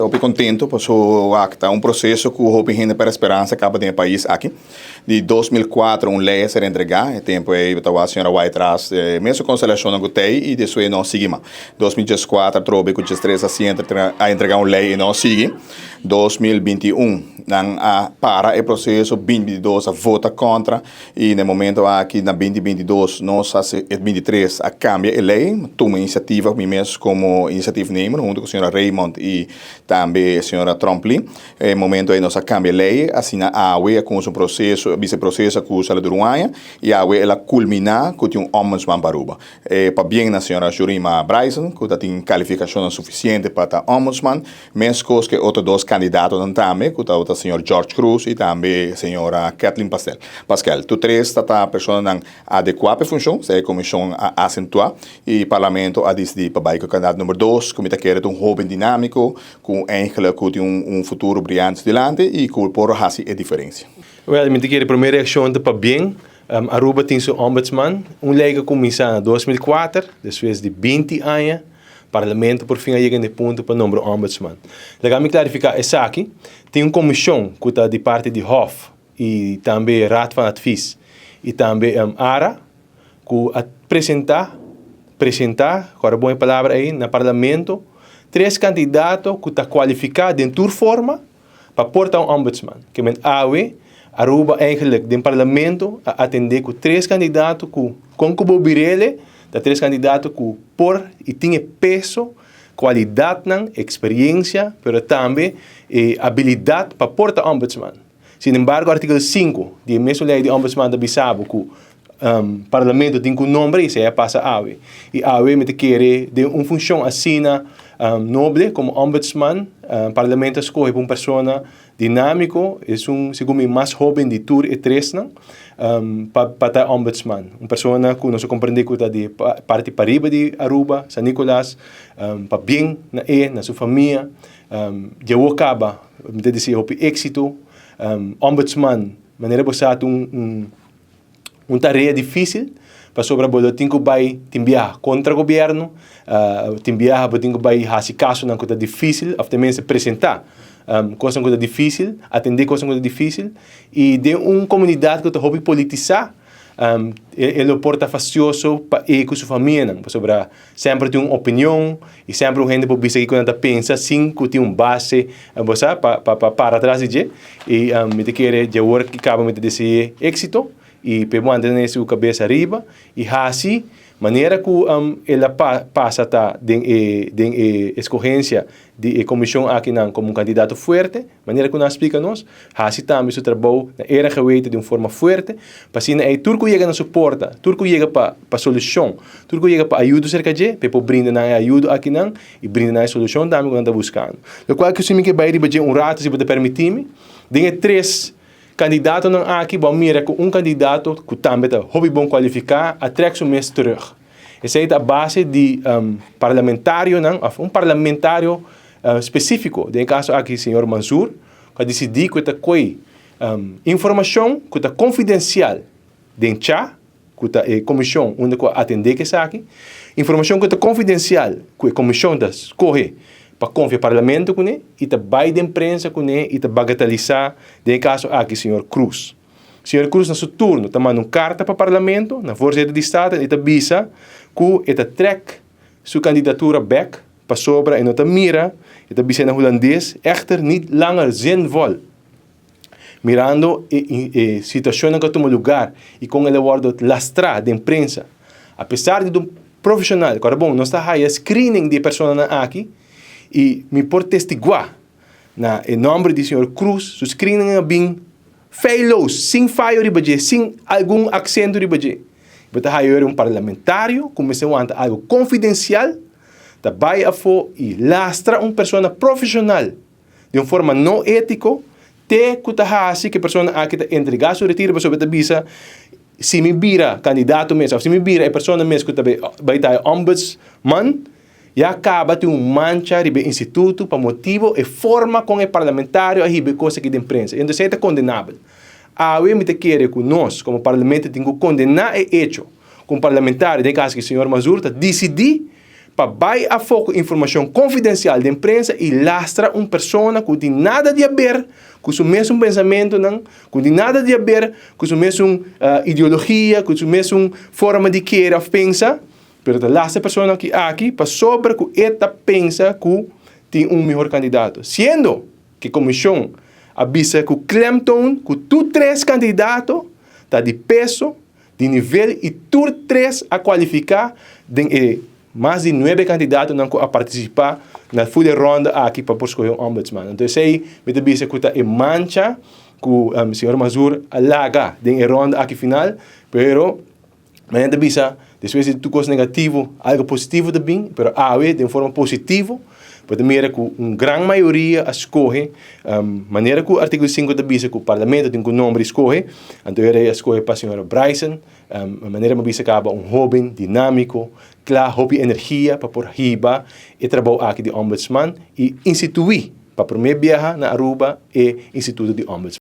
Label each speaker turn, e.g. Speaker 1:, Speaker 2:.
Speaker 1: Hopi contento paso wak ta un proceso cu hopi hende perde speransa caba den e pais aki. Di 2004 un ley a ser entrega, e tempo ey ta wak señora White-Ras e mesun constelacionnan cu tey y despues no sigui mas. 2014 atrobe cu 13 asiento a entrega un ley y no sigui. 2021 nan a para e proceso, 2022 a vota contra y na e momento aki na 2022 nos a e 23 a cambia e ley, tuma iniciativa mi mes como initiatiefnemer hunto cu señora Raymond y tambe señora Tromp-Lee. E momento ey nos a cambia e ley, asina awe a cuminsa un proceso, bisa e proceso a cusa dura un aña y awe el a culmina cu tin un ombudsman pa Aruba. E pabien na señora Jurima Bryson cu ta tin calificacionnan suficiente pa ta ombudsman. Meskos ku e otro dos kandidatonan tambe, ku tabata señor George Cruz i tambe señora Kathleen Pastel. Paskel. Tur tres ta ta personanan adekuá pa e funshon, esei e komishon a asentuá i parlamento a disidí pa bai ku e kandidato number dos, ku mi ta kere ta un hóben dinámiko, ku eigenlijk ku tin un futuro briante su dilanti i ku por hasi e diferensia.
Speaker 2: Wèl, mi ta kere promé reakshon ta pabien. Aruba tin su ombudsman, un lei ku a kuminsá na 2004, despues di 20 aña. Parlamento por fin a yega na e punto pa nombra un ombudsman. Laga mi klarifiká esaki, tin un komishon ku ta di parti di Hof i tambe Raad van Advies i tambe ARA ku a presentá, presentá, kòrda bon e palabra ei, na Parlamento tres kandidato ku ta kualifiká den tur forma pa por ta un ombudsman. Ke men awe Aruba eigenlijk den Parlamento a atende ku tres kandidato ku kon ku bo birele ta tres kandidato ku por i tin e peso, kualidatnan, eksperiencia, pero tambe e abilidat pa por ta ombudsman. Sin embargo artíkulo 5 di e mesun lei di ombudsman ta bisa bo ku Parlamento tin ku nombra i esei a pasa awe. I awe mi ta kere den un funshon asina noble komo ombudsman, Parlamento a skohe pa un persona dinámiko, esun segun mi mas hóben di tur e tresnan, pa pa ta ombudsman. Un persona ku nos a komprendé ku ta di parti pariba di Aruba, San Nicolas, pa bien na e, na su famia. Dje awor kaba mi ta desea hopi éksito. Ombudsman, manera bo sa ta un un tarea difícil pasobra bo lo tin ku bai tin biaha kontra gobièrnu, tin biaha bo tin ku bai hasi kasonan ku ta difícil òf tenminste presentá kosnan ku ta difícil, atendé kosnan ku ta difícil i den un komunidat ku ta hopi politisá e lo por ta fastioso pa e ku su famianan pasobra Semper tin un opinion y semper un hende por bisa kico nan ta pensa sin cu tin un base, bo sa, pa pa pa para tras di dje. Y mi ta kere dje ora ki caba mi ta desea exito y p'e mantene su cabes ariba y haci manera cu el a pasa ta den e den e escogencia di e comision akinan como un candidato fuerte, manera cu nan a splica nos, haci tambe su trabou na era geweten di un forma fuerte, pa asina ey tur cu yega na su porta, tur cu yega pa pa solucion, tur cu yega pa ayudo cerca dje, pa e por brinda nan e ayudo akinan y brinda nan e solucion tambe cu nan ta buscando. Locual cu si mi ke bay riba dje un rato, si bo ta permiti mi, den e tres candidatonan aki bo a mira cu un candidato cu tambe ta hopi bon cualifica a trek su mes terug. Esei ta a base di parlamentarionan òf un parlamentario spesífiko, den e kaso aki señor Mansour, ku a disidí ku e ta koe informashon ku ta konfidensial den cha, ku ta e komishon unda ku a atendé ku esaki, informashon ku ta konfidensial ku e komishon ta skohe pa konfia parlamento kuné i ta bai den prensa kuné i ta bagatalisá den e kaso aki señor Cruz. Señor Cruz na su turno ta manda un karta pa Parlamento na Voorzitter di Staten i ta bisa ku e ta trèk su kandidatura bèk pasobra e no ta mira, e ta bisa na hulandes, echter niet langer zinvol. Mirando e e situashonnan ku a tuma lugar i kon el a wòrdu lastrá den prensa, apesar di ta un profeshonal, kòrda bon, nos ta haya screening di e personanan aki i mi por testiguá na e nòmber di señor Cruz, su screening a bin Feilloos, sin fayo riba dje, sin algun aksento riba dje. Bo ta haya ora un parlamentario ku mester wanta algu konfidensial ta bai afó i lastra un persona profeshonal di un forma no étiko te ku ta hasi ku e persona aki ta entregá su retiro pasobra e ta bisa si mi bira kandidato mes òf si mi bira e persona mes ku ta bai ta e ombudsman. Ya caba tin un mancha riba e instituto pa motibo e forma con e parlamentario a hiba e cos aki den prensa. Y entonces esey ta condenabel. Awe mi ta kere cu nos como parlamento tin cu condena e hecho cu un parlamentario, den e caso aki señor Mazur, ta dicidi. pa bai afó ku informashon konfidensial den prensa i lastra un persona ku tin nada di haber ku su mesun pensamentunan, ku tin nada di haber ku su mesun ideologia, ku su mesun forma di kere òf pensa, pero ta lastra e persona aki pasobra ku e ta pensa ku tin un mihor kandidato. Siendo ku e komishon a bisa ku klemtoon ku tur tres kandidato ta di peso, di nivel i tur tres a kualifiká den e mas di nuebe kandidatonan ku a partisipá na full e ronda aki pa por skohe un ombudsman. Anto esei mi ta bisa ku ta e mancha ku señor Mazur a laga den e ronda aki final, pero manera ta bisa despues di tur kos negativo algo positivo ta bin, pero awe den forma positivo bo ta mira ku un gran mayoria a skohe manera ku artíkulo sinku ta bisa ku parlamento tin ku nombra i skohe, anto e rei a skohe pa señora Bryson, manera mi a bisa kaba un hóben dinámiko, kla, hopi energia pa por hiba e trabou aki di ombudsman i instituí pa promé biaha na Aruba e instituto di ombudsman.